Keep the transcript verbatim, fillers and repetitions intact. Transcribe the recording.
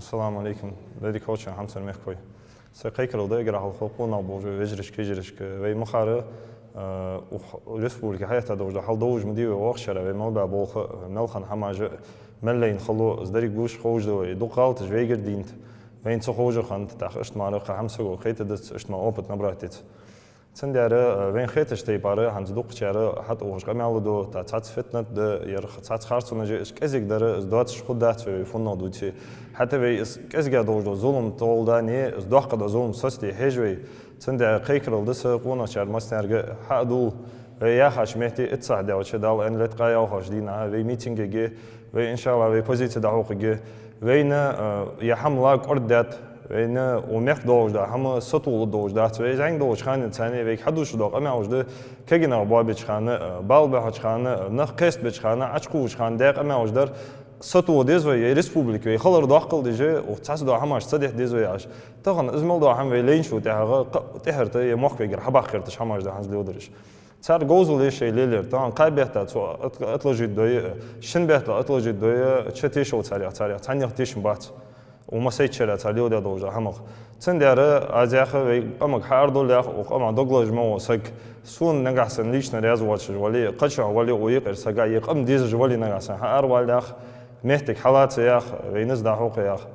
Салам Ӏалайкум. Дади кочан хьамсара мехкахой. Са кхайкарал да эггара хьалха къонах болча вежарашка, йижарашка. Вай мехкара, а, укх республике хьаэтта долаш да хьал довш ма дий вай вахшара, вай мел ба болх, мел хинна хьамаш, мел лайна хало, из деррига гуш ховш да вай. Дукха гӀалаташ вайгара дийнат. Вайна ца ховш хиннад, тӀаккха иштта мара кхы хьамсаго кхетадац, иштта мара опыт набрать дац. Цудухьа, э, вайна хеташ тайпара, хӀанз дукхачара хьатӀаухаш къамаьл ду, тӀаккха цхьацца фитнат да, ер цхьацца харцонаш я, из кӀезига дар, из доацаш хургдац вай, вай фуннагӀа дувце. ХӀаьта вай из кӀезига долаш дола зулам тӀагӀолла дани, из доккха дола зулам соцаде хьежа вай. Цудухьа кхайкарал да са къонахчар массанега хьадувла. Вай яхача метте итт сахьат даьлча, Дала аьнна лет къа ялхаш дийнахьа, вай митинге, вай, иншаллахӀ, вай позици дӀахьокхаргья. Вайна, э, ер хӀама ла кӀордадаьд, вайна укх мехка долаш да хӀама сатувла долаш дац. Вай зӀамига долча хана царна вайга хьадувцаш дола къамаьлаш да, кагий нах боабеча хана, э, бала бахьача хана, э, нах кхестабеча хана, Ӏочукхувча хана даь къамаьлаш дар, сатоха деза вай, ер республика вай хилар доккхал дижа, укх цхьацца дола хӀамаш ца дехьа деза вай аьнна. Тахан из мел дола хӀама вай лайначул тӀехьагӀа кхы-, тӀехьарта ер мохк вайгара хьабаккхийташ хӀамаш да хӀанз леладераш. Цар говзал еш шоай лелаер. Тахан кхаь бетта цо от-, отложить дой, шин бетта отложить дой, чу тешал царех, царех цхьаннех тешам бац. Укх массайчара цар леладаь долча хӀамах. Цудухьа аз яхар вай къамага хьаарадовла яхар, укх къаман дог лазаш ма ва саг. Сона нагахьа санна лично раьза воацаш вале, кхычахьа вале, укх юкъера сага, ер къам дезаш вале нагахьа санна хьааравала яхар, моттиг хьалаца яхар, вай низ дӀахьокха яхар.